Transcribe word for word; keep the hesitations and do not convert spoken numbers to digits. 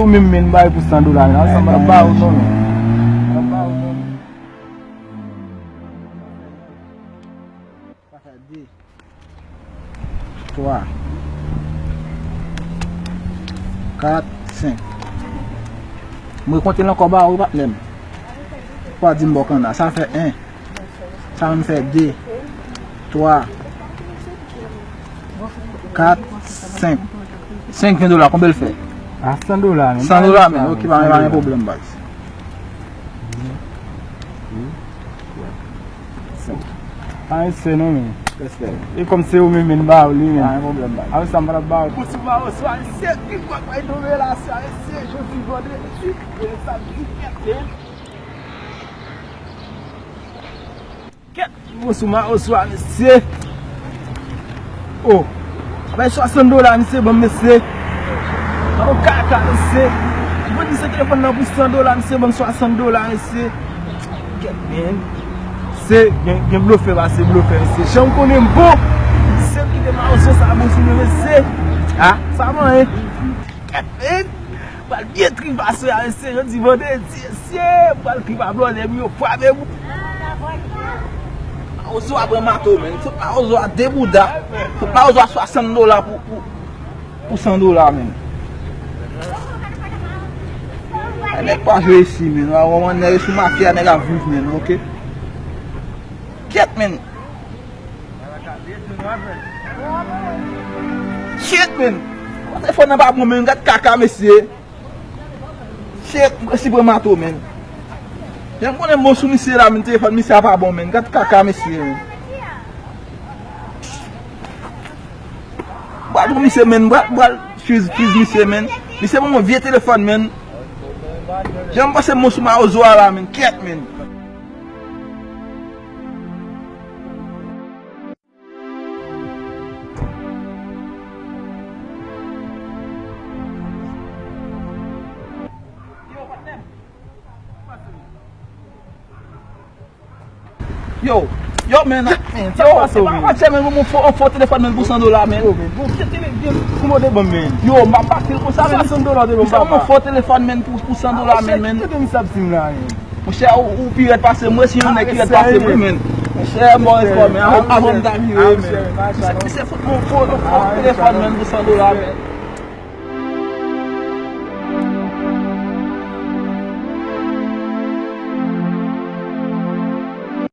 Menm men bay pou san dola, men sa m pa ba ou non, men. M pa ba ou non, men. Sa fè de, twa, kat, senk. Mwen konte l ankò ba ou, patnè m. Pa di m bò kanna. Sa fè en. Sa menm fè de, twa, kat, senk. Senk ven dola, konbyen l fè? A san dola, men. San dola, men. Ok, pa, pa gen pwoblèm, baz. Senk. Pa gen sè non, men. Respè. E kòm se ou menm, men ba ou li, men. Pa gen pwoblèm, baz. Apre sa, m pa t ap ba ou. Pou sou pa oswa, se ki kwa kwa tonbe la, se, se jodi vandredi, e samdi, kèt, men. Kèt, mwen sou ma oswa, mesye. Oh. Bay swasann dola, mesye, ban m, mesye. Ban m kaka, mesye. Mwen di se telefòn nan pou san dola, mesye, ban m swasann dola, mesye. Kèt, men. Se, gen, gen blofè pase blofè, mesye. Jan m konnen m bon. Se m ki te ma oswa sa bon sou mwen, mesye. Ah, sa manyen. Kèt, men. Pral byen trip aswè a, mesye. Jodi vandredi, mesye. Pral trip a blòdè m yo frape m. Mawozo a pran mato, men. Fout Mawozo a de bouda. Fout Mawozo a swasann dola pou, pou, pou san dola, men. Ay, nèg pa jwe isi, men. Ou a wè nèg sou mafya, nèg ap viv, men, ok? Kèt, men. Shit, men. Telefòn nan pa bon, men. Gad kaka, mesye. Shit, mwen si pran mato, men. Jan m konnen bon sou misye la, men, telefòn misye a pa bon, men. Gad kaka, mesye, men. Bral pran misye, men. Bral, bral fiz, fiz misye, men. Misye ban mwen vye telefòn, men. Jan m panse m bon sou Mawozo a la, men. Kèt, men. Yo, yo, men, yo, se pa match, men, yon fo, yon fo telefòn, men, pou san dola, men. Yo, men, bon, kite tele, gen, kòman w te ban m, men? Yo, m pa bati l konsa, men. Swasann dola w te ban m, papa. Se yon fo telefòn, men, pou, pou san dola, men, men. Kite misye ap di m la, men. Monchè, ou, ou pi rèd pase mwen, si yon nèg ki rèd pase mwen, men. Monchè, mò espò, men, avan, avan m ta vire, men. Misye, misye fout mwen fo, fo telefòn, men, pou san dola, men.